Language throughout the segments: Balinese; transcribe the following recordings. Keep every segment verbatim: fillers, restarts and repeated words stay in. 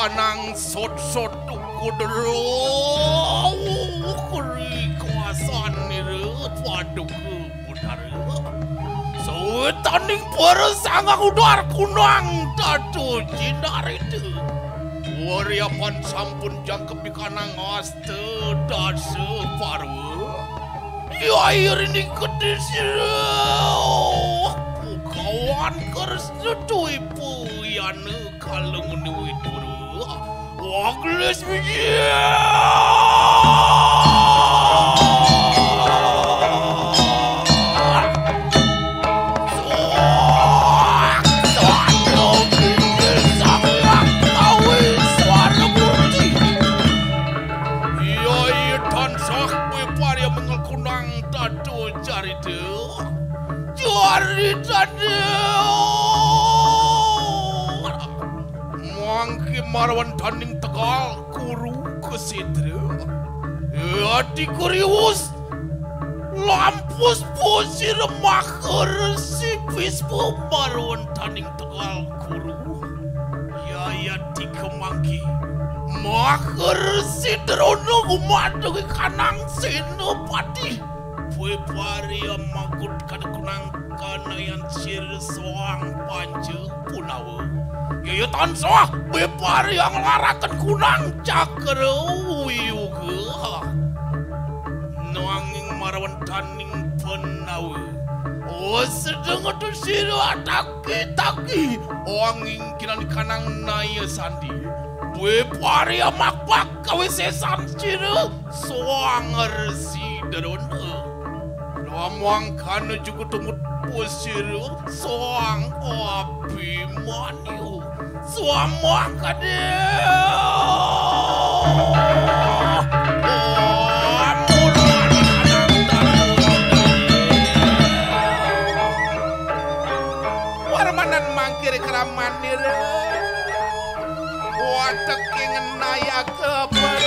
Anang sot-sot kudro keri kuasan nira paduka putara. Sawetaning para sangang udar kunang datu jinarita. Wariapan sampun jangkep di kanang asta dasa parwa. Yai rini kedis sira. Pukawan kers setuipu yana kalung niwit pura. Waglis biji. Suak, suak, suak, suak, suak, suak, suak, suak, Iya, iya, tansah kuwi parya mengel kunang datu carita. Carita mangke marwan taning tegal kuru kesidra. Ati kurius lampus pusir makar sipis marwan taning tegal kuru. Yayati kemangki makar sidrona gumaduhi kanang senapati. Bwe parya magut kada kunang kanayan sir soang panca punawa. Yaya tansah bwe parya nglaraken kunang cakra wiyuga. Nanging marawan taning penawa. Oh, sedeng tu sira ataki-taki. Anging kinanikanang naya sandi. Bwe parya makpak kawisesan sira soang resi drona. Lamang kana juga tumut pusira soang abimanyu. Suamang kadé. Warmanan mangkir kramanira. Watek ing naya keber.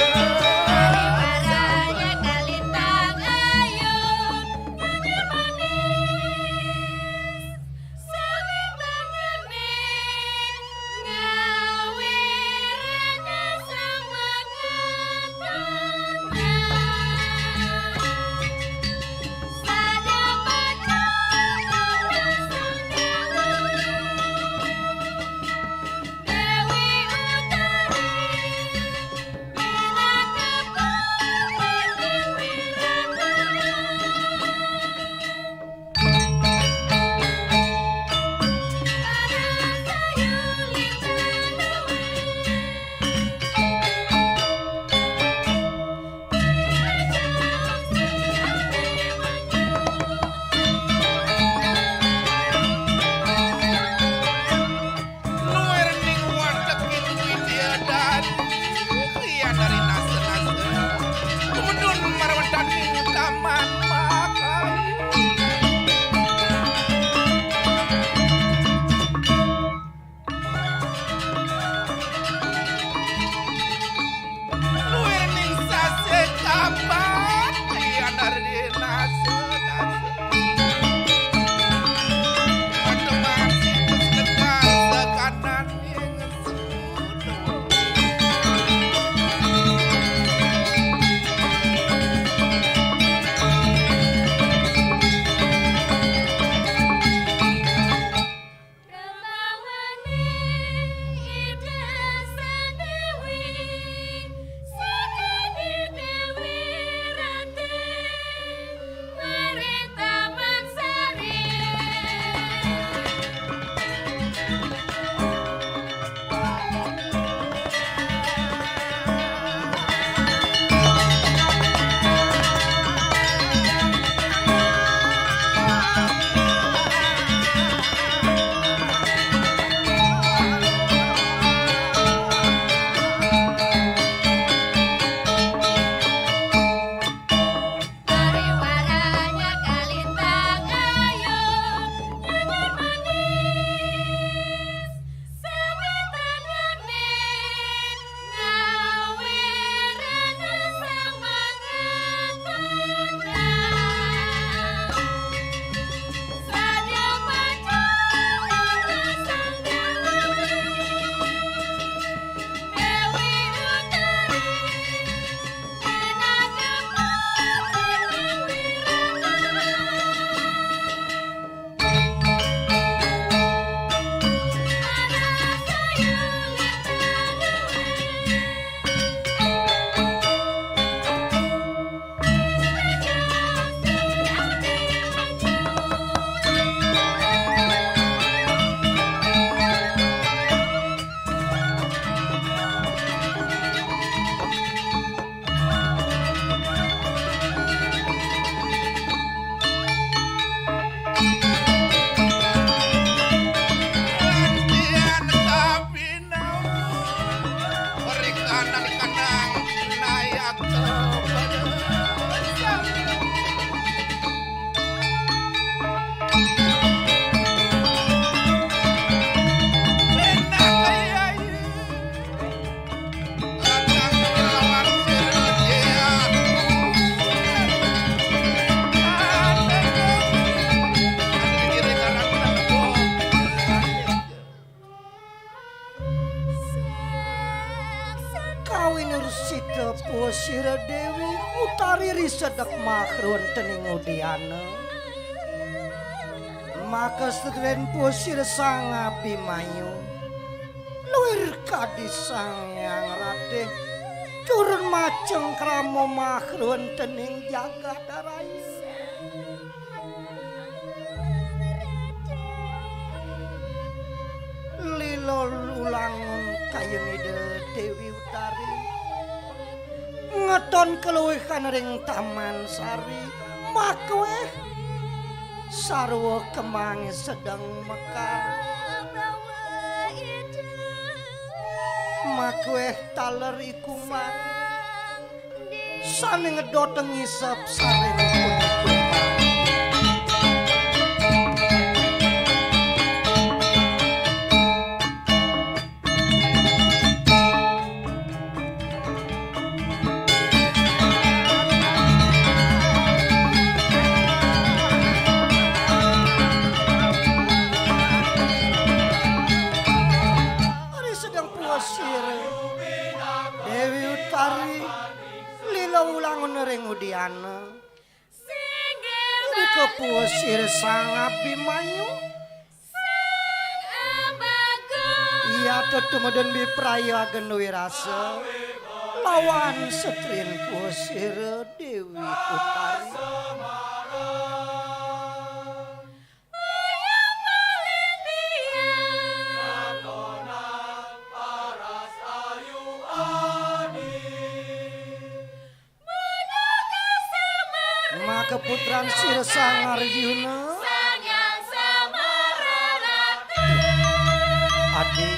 Ira Dewi Utari risedek makruan tening udiana. Maka sedren pusir Sang Abimanyu. Luir kadi Sang Hyang Ratih. Turun maceng krama makruan tening jagat raya. Lila ulangun kayun Ida Dewi Utari. Ngeton keluwihan ring Taman Sari, makweh sarwa kemang sedeng mekar. Makweh taler iku mang sane ngedot ngisep sareng punika. Ari sedeng puas ira Dewi Utari lila ulangun ring udiana. Nika puas ira Sang Abimanyu. Iya tetumedun bipraya ageng wirasa lawan setrin puas ira Dewi Utari. Maka putran sira Sang Arjuna. Adi,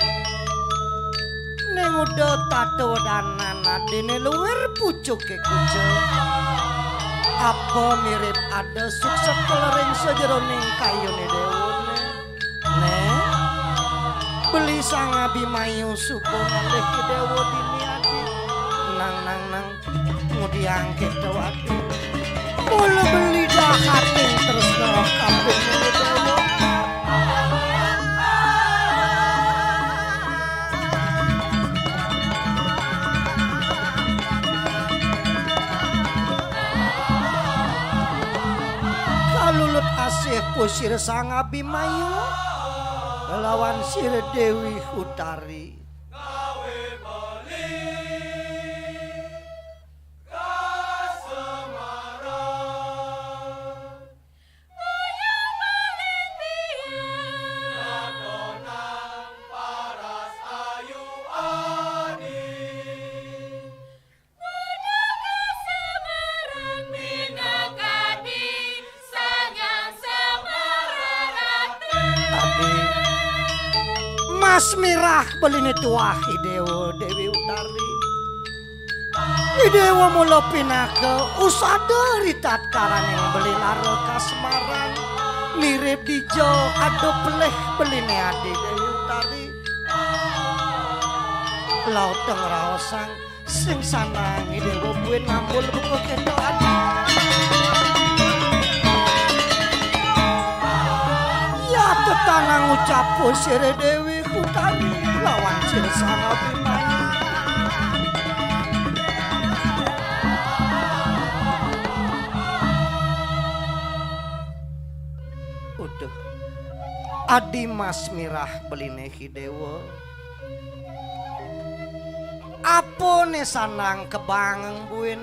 ning uda tata wedanan adine luwir pucuke kucing. Apa mirip ada suksekel ring sajeroning kayune dewane? Neh, beli Sang Abimanyu suba ngalih Dewa dini adi. Nang, nang, nang, ngudiang keto adi. Mula beli dahating tresna kaping Dewa. Kalulut asih pusir Sang Abimanyu lawan sira Dewi Utari. Adi, mas mirah beline tuah I Dewa Dewi Utari. I Dewa mula pinaka usada ritatkalaning beli lara kasmaran. Mirip dija ada pelih beline adi Dewi Utari. Lauteng raosang sing sandang I Dewa buin ngambul buka kento adi. Ya tetanang ucap sira Dewi Utari lawan sira Sang Abimanyu. Uduh. Adi mas mirah beline I Dewa. Apane sandang kebang buin?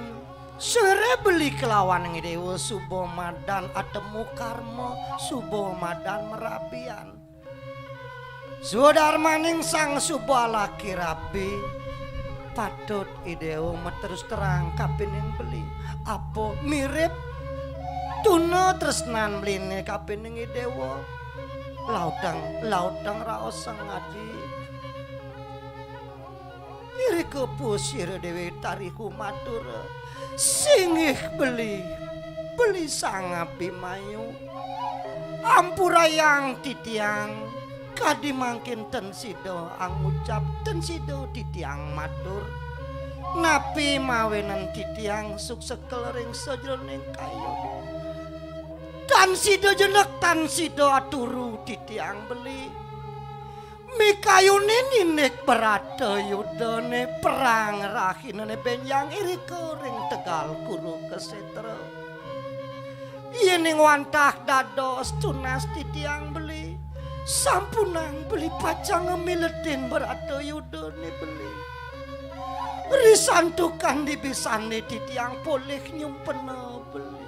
Sira beli kelawan I Dewa suba madan atemu karma, suba madan merabian. Swadarmaning sang suba laki rabi, patut I Dewa materus terang kapining beli. Apa mirip tuna tresnan beline kapining I Dewa? Lauteng, lauteng raosang adi. Irika pusira Dewi Utari kumatur, singgih beli, beli Sang Abimanyu. Ampurayang titiang, kadi mangkin ten sida angucap, ten sida titiang matur. Napi mawinan titiang suksekel ring sajeroning kayun? Tan sida jenek, tan sida aturu titiang beli. Mikayunin indik Bratayudané perang rahinane benjang irika ring Tegal Kuru Ksetra. Yéning wantah dados tunas titiang beli, sampunang beli pacang ngamiletin Bratayudané beli. Risantukan dibisané titiang polih nyumpena beli.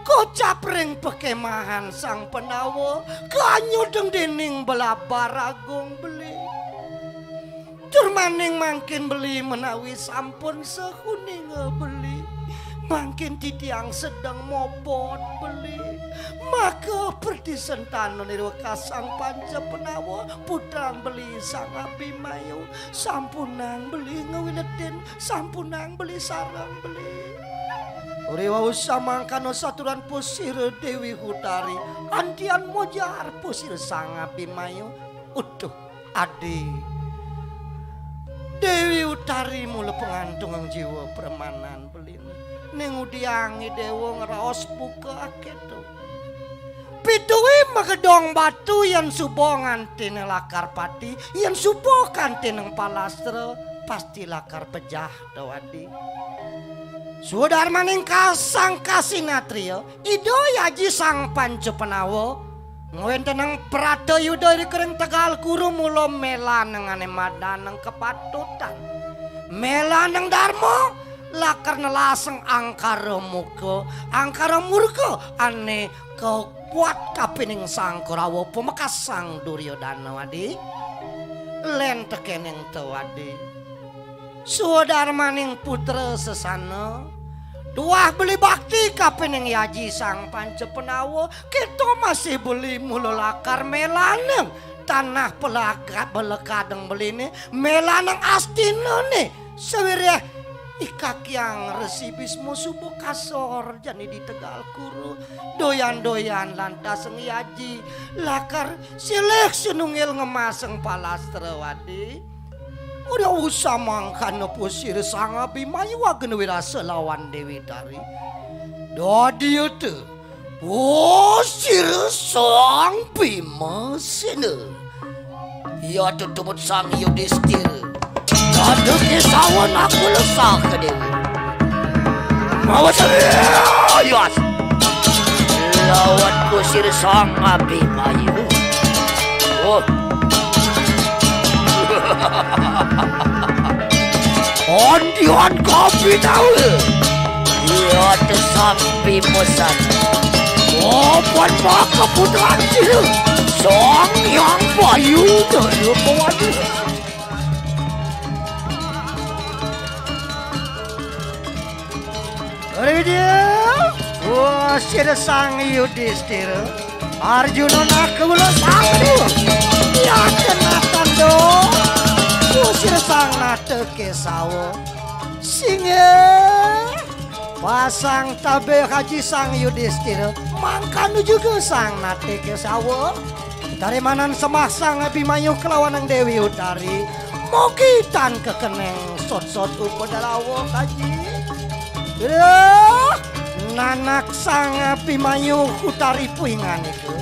Kocap ring pakemahan Sang Pandawa, kaanyudeng dening Blabar Agung beli. Tur maning mangkin beli menawi sampun sakuninga beli, mangkin titiang sedeng mobot beli. Maka pradisentana nirwekasang Panca Pandawa, putran beli Sang Abimayu, sampunang beli ngawiletin, sampunang beli sareng beli. Uriwau samangkana saturan pusira Dewi Utari, antian mojar pusira Sang Abimayu. Uduh, adi. Dewi Utari mula pangantungang jiwa pramanan belin. Ning udiang I Déwa ngraos buka akéto. Pituwi magedong batu yén suba ngantiné lakar pati, yén suba kantining palastra, pasti lakar pejah, to adi. Swadarmaning kasang kasinatria, Ida Aji Sang Panca Pandawa, ngwéntenang Bratayuda irika ring Tegal Kuru mula mélanang ané madanang kapatutan. Mélanang darma, lakar nelasang angkara muka, angkara murka ané kabuat kapining Sang Kurawa pamekas Sang Duryodana adi. Lén tekéning to adi. Swadarmaning putra sesana, tuah beli bakti kapining I Aji Sang Panca Pandawa, kéto masih beli mula lakar mélanang tanah pelakat belekadeng beliné, mélanang astinané, sawiréh I Kakyang Resi Bisma suba kasor jani di Tegal Kuru, doyan-doyan lantas I Aji lakar silih sinunggil ngemasang palastra adi. Uriwau samangkana pusira Sang Abimayu ageng wirasa lawan Dewi Utari. Dadi ta, pusira Sang Bimasena. Iya tutumut Sang Yudistira. Pada Késawa Nakula Sahadéwa. Mawa serius. Lawan pusira Sang Abimayu. Oh. Andian kapitawa. Iya te Sang Bimasena. Opan maka putran sira. Sang Hyang Bayu Daya Pawana. Ridya, wah, sira Sang Yudistira, Arjuna Nakula Sahadéwa. Ya kena tanda, wah, sira Sang Nata Késawa. Singgih, pasang tabih Aji Sang Yudistira, mangkana juga Sang Nata Késawa. Tarimanan sembah Sang Abimanyu kelawanang Déwi Utari, mugi tan kekeneng sot-sot upadarawa kaji. Duh, nanak Sang Abimanyu Utari puingan iku.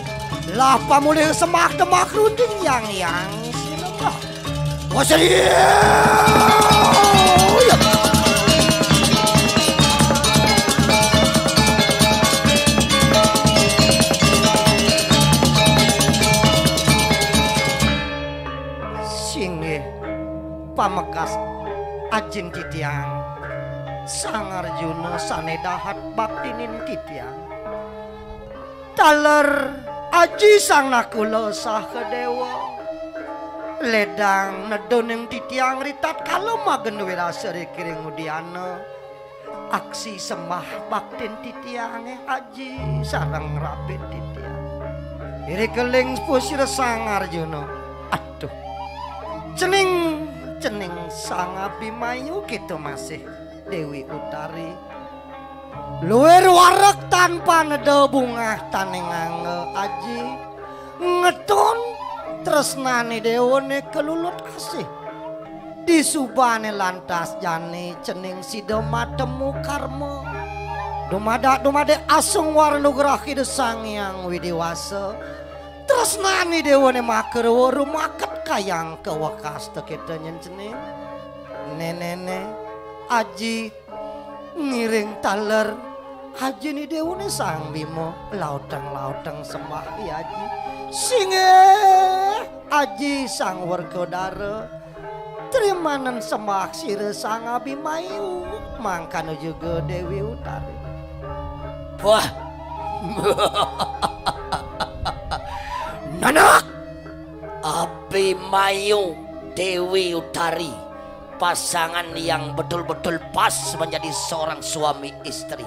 Lah pamulih sembah tembak runding yang yang sinembah. Wasaya. Singgih pamekas ajin titiang, Sang Arjuna sané dahat baktinin titiang. Taler Aji Sang Nakula Sahadéwa. Ledang neduning titiang ritatkala magen wirasa ring udiana. Aksi sembah baktin titiangé Aji sareng rabin titiang. Irika ling pusira Sang Arjuna. Aduh. Cening, cening Sang Abimanyu kita masih Déwi Utari. Luir wareg tanpa neda bungah taning angga Aji. Ngetun tresnané déwané kelulut asih. Disubané lantas jani cening sida matemu karma. Dumadak dumadé asung wara nugrah Ida Sang Hyang Widi Wasa. Tresnane dewane makrewa rumaket kayang kawekasta kita nyen cening. Nenene, aji ngiring taler, ajine dewane Sang Bima, lauteng-lauteng sembah, ya aji. Singgih, aji Sang Werkudara. Trimanen sembah sira Sang Abimayu, mangkana juga Dewi Utari. Wah. Nanak Abimayu, Dewi Utari, pasangan yang betul-betul pas menjadi seorang suami istri.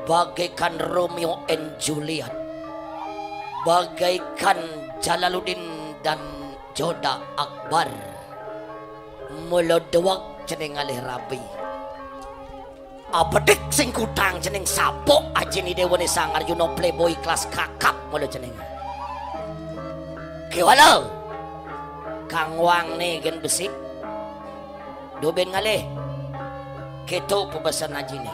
Bagaikan Romeo and Juliet, bagaikan Jalaluddin dan Joda Akbar. Mula dewek cening ngalih rabi. Abedik sing kutang cening sapuk ajine dewane Sang Arjuna playboy kelas kakap mula cening. Kewala. Kang wangne gen besik. Duben ngalih. Keto pebesen ajine.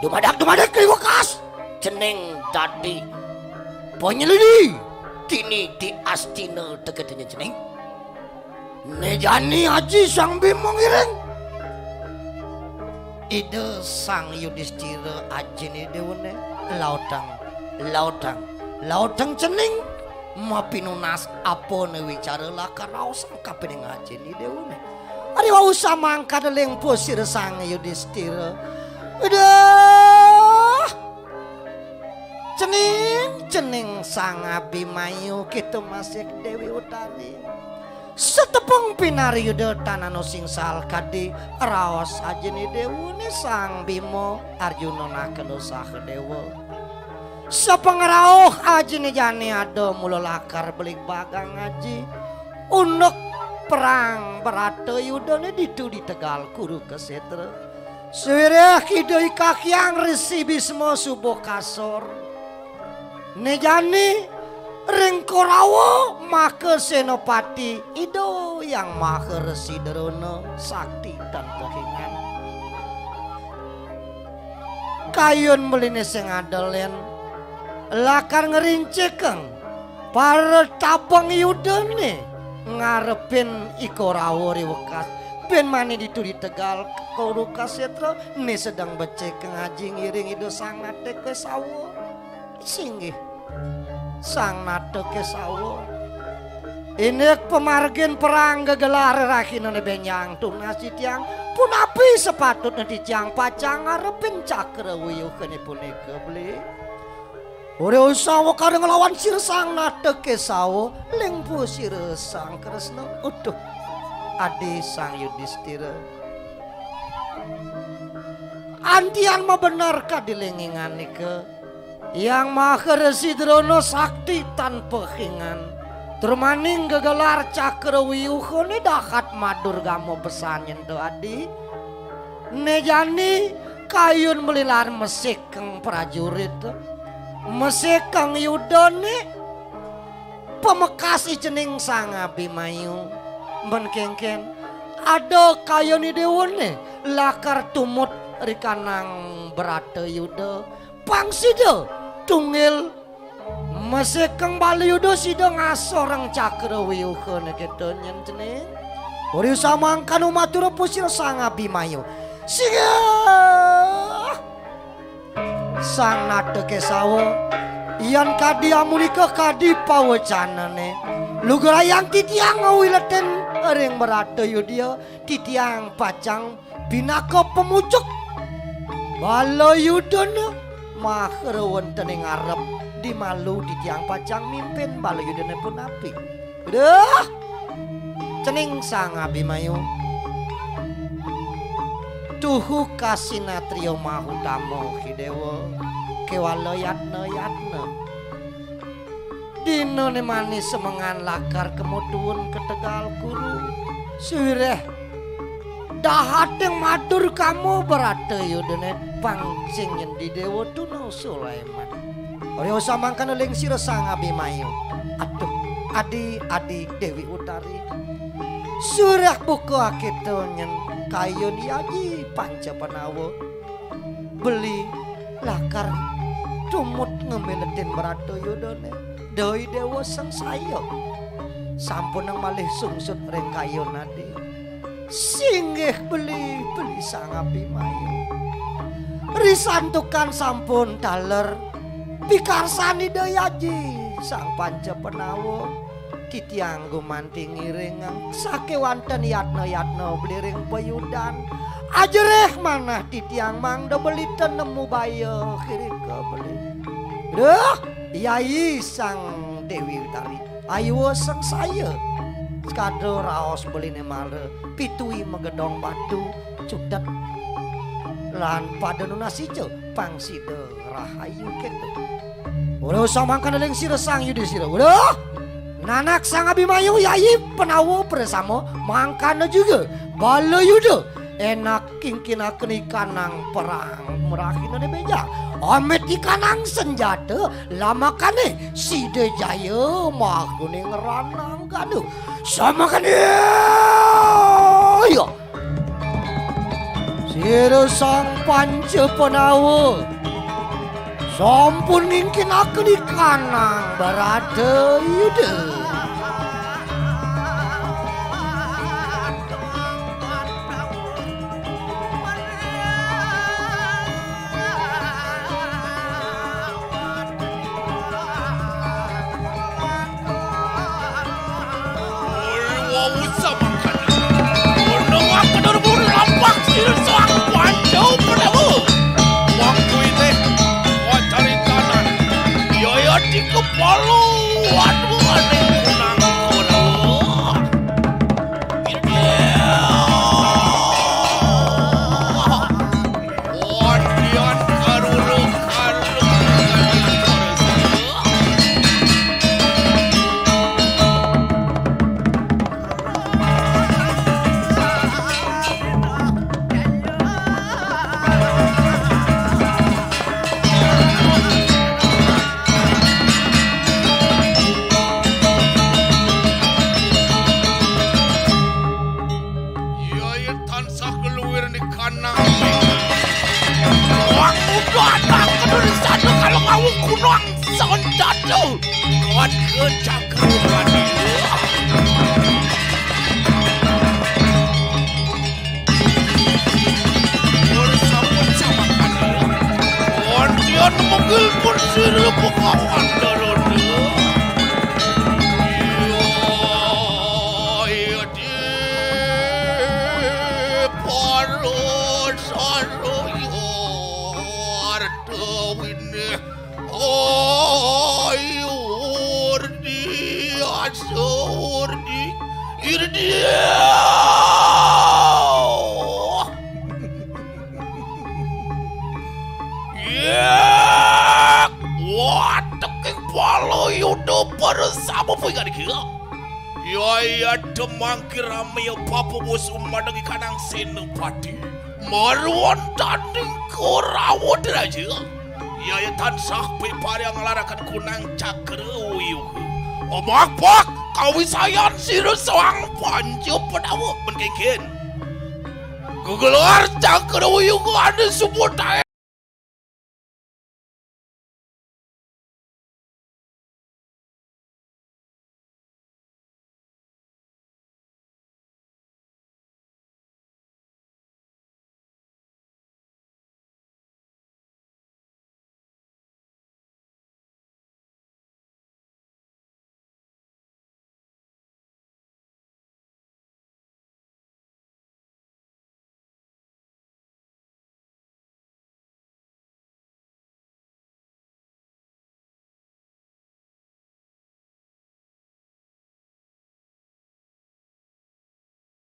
Dumadak, dumadak, kri wekas. Cening dadi penyelidi. Tini di Astina tegedenya cening. Ne jani aji Sang Bima ngiring. Ida Sang Yudistira ajine dewane lautang, lautang, lautang cening mapinunas apane wicara lakar raos kapining ajine dewane. Ari wau samangkana lingpus sira Sang Yudistira. Aduh. Cening, cening Sang Abimayu kita masih Dewi Utari. Setepung pinariyuda tanano sing sal kadi raos ajine dewane Sang Bima Arjuna nakena Sahadewa. Sapangrauh ajine jani ada mula lakar belik bagang aji. Unduk perang Bratayudane ditu di Tegal Kurukesetra. Sawireh Ida I Kakyang Resi Bisma suba kasor. Ne jani ring Korawa maka senopati Ida Hyang Maha Resi Drona sakti tan pahingan. Kayun meline sing adelen lakar ngrincikeng para tabeng yudane ngarepin I Korawa ri wekas. Ben mani ditu di Tegal Kurukesetra ne sedeng becikeng aji ngiring Ida Sang Nata Kesawa. Singgih Sang Nata Kesawa. Indik pamargin perang gegelar rahinane benjang tunas titiang, punapi sepatutne titiang pacang ngarepin cakra wiyuhane punika beli. Ora usah wekara nglawan sira Sang Nata Kesawa, lingpus sira Sang Kresna. Uduh, adi Sang Yudistira. Antian mabener kadi lingingan nika. Hyang Maha Resi Drona sakti tan pahingan. Tur maning gegelar cakra wiyuhane dahat madur gama pesan nyento adi. Ne jani kayun melilar mesikeng prajurit. Mesikeng yudane pamekas i cening Sang Abimayu. Men kengken ada kayun i dewane lakar tumut ri kanang Bratayuda. Pang sida tunggil mesikeng Balayuda sida ngasoreng cakra wiyuhane kita nyen cening. Uri samangkana matur pusira Sang Abimayu. Singgih Sang Nata Kesawa, yan kadi amunika kadi pawecanane, lugrayang titiang ngawiletin ring Bratayuda, titiang pacang pinaka pamucuk Balayudana maha wenten ing ngarep, di malu titiang pacang mimpin Balayudane punapi. Duh! Cening Sang Abimayu. Tuhu kasinatria mahutama Kidewa. Kewala yatna-yatna. Dinane mani semengan lakar kema tuun ka Tegal Kuru. Sawireh dahating madur kama Bratayudane pang sing nyendi Dewa tuna Sulaiman. Ora samangkana ling sira Sang Abimayu. Aduh, adi, adi Dewi Utari. Surah buka akita nyen kayun yaji panca panawa. Beli lakar tumut ngemiletin Bratayudane. Dai Dewa Sengsaya. Sampunang malih sungsut ring kayun adi. Singgih beli-beli Sang Abimayu. Risantukan sampun taler pikarsan Ida Aji Sang Panca Pandawa. Titiang gumanti ngiring sakewanten yatna-yatna beli ring payudan. Ajerih manah titiang mangda beli ten nemu baya kirika beli. Duh, Yai Sang Dewi Utari. Ayua Sengsaya. Sekada raos beline mara, pitui magedong batu, cutet. Lan pada nunas ica, pang sida rahayu keto. Ora usah mangkana ling sira Sang Yudisira. Ora. Nanak Sang Abimayu Yai Pandawa prasama mangkana juga. Bala Yuda enak kingkinaken ikanang perang merahinane beja. Amit ikanang senjata lamakane sida jaya maguning ranang gaduh. Samakane ya. Sira Sang Panca Pandawa sampun ngingkinaken ikanang Bratayuda. Oi, wau samangkana. Gunung Akedur buru lapak sira Sang Panca Pandawa. Wong kuwi teh wacaritanan. Yaya dikepala waduh aning kunang kono. Iya. Wadian karuru karuk. Iya, iya, tansah keluwir nikanang. Wong muda anak kedurisana kalau ngawung gunung sandada. Kuat ke cakrawati. Ora sampun samangkana. Wonten menggil pun sira pekawan dalana. Iya, iya, di para saraya artawine. Ayu urdi, asa urdi, irdi. Yek, wateking bala Yuda para sama pingan iki. Yaya demang kirami bapa bos umadeng ikanang senopati. Marwan tanding Korawa Raja. Yaya tansah piparing nglaraken kunang cakra uyuga. Omak-bak kawisayan sira Sang Panca Pandawa. Men kengken. Gegelar cakra uyuga ane sumutae.